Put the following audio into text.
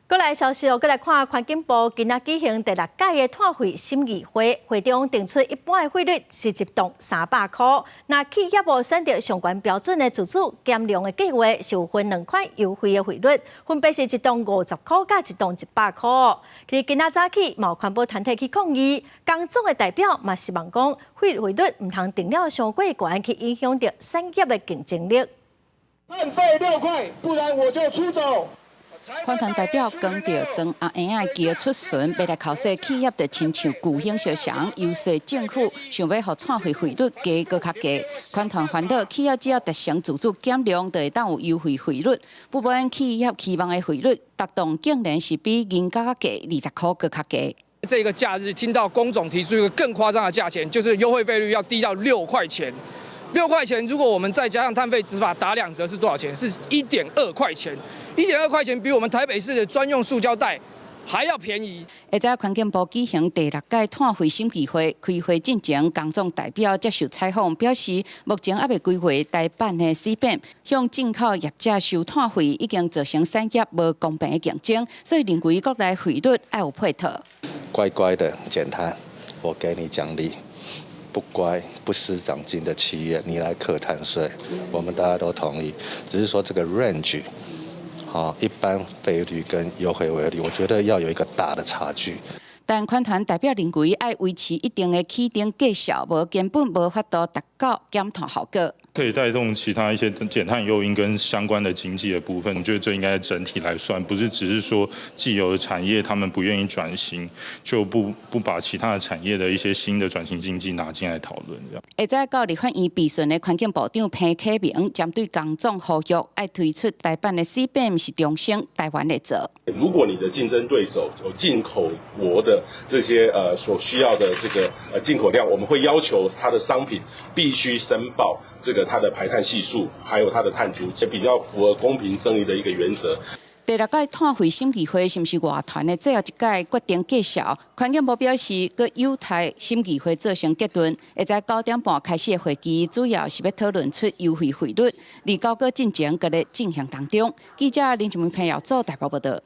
閣來消息哦，閣來看環境部今仔舉行第六屆的碳費審議會，會中定出一般的費率是一噸300箍。若企業無選擇上懸標準的自主減量的計劃，是有分兩款優惠的費率，分別是一噸50箍佮一噸100箍。其實今仔早起，嘛有環保團體去抗議，工總的代表嘛希望講，費率毋通定了傷過懸，去影響著產業的競爭力。碳費6塊，不然我就出走。環團代表扛著裝阿嬰仔的轎出巡，欲來剾洗企業，就親像巨星相相遊說政府，想欲予碳費費率加閣較低。環團煩惱，企業只要達成自主減量，就會當有優惠費率。不過企業期望的費率，逐棟竟然是比銀價較低20箍閣較低。這個假日聽到工總提出一個更誇張的價錢，就是優惠費率要低到六塊錢。六塊錢，如果我們再加上碳費執法打兩折，是多少錢？是1.2塊錢。1.2塊錢比我們台北市的專用塑膠袋還要便宜。下晝環境部舉行第六屆碳費審議會，開會進前，工總代表接受採訪表示，目前猶未規劃台版的 CBAM，向進口業者收碳費已經造成產業無公平的競爭，所以認為國內費率愛有配套。乖乖的減碳，我給你獎勵。不乖不思長進的企業，你來課碳稅，我們大家都同意。只是說這個 range，好，一般費率跟優惠費率，我覺得要有一個大的差距。但環團代表認為，愛維持一定的起點價數，無根本無法度達到減碳效果。可以帶動其他一些減碳誘因跟相關的經濟的部分，我覺得這應該整體來算，不是只是說既有的產業他們不願意轉型，就不把其他的產業的一些新的轉型經濟拿進來討論。這樣。下晝到立法院備詢的環境部長彭啟明，針對工總呼籲愛推出台版的 CBAM 是中生台灣來做。如果你的競爭對手有進口國的這些所需要的這個進口量，我們會要求它的商品必須申報這個它的排碳係數，還有它的碳足跡，比較符合公平正義的一個原則。第六屆碳費審議會是毋是外團的最後一屆決定價數？環境部表示，閣有待審議會做成結論。下晝9點半開始的會議，主要是欲討論出優惠費率。二九月進前閣咧進行當中。記者林俊明朋友做台北報道。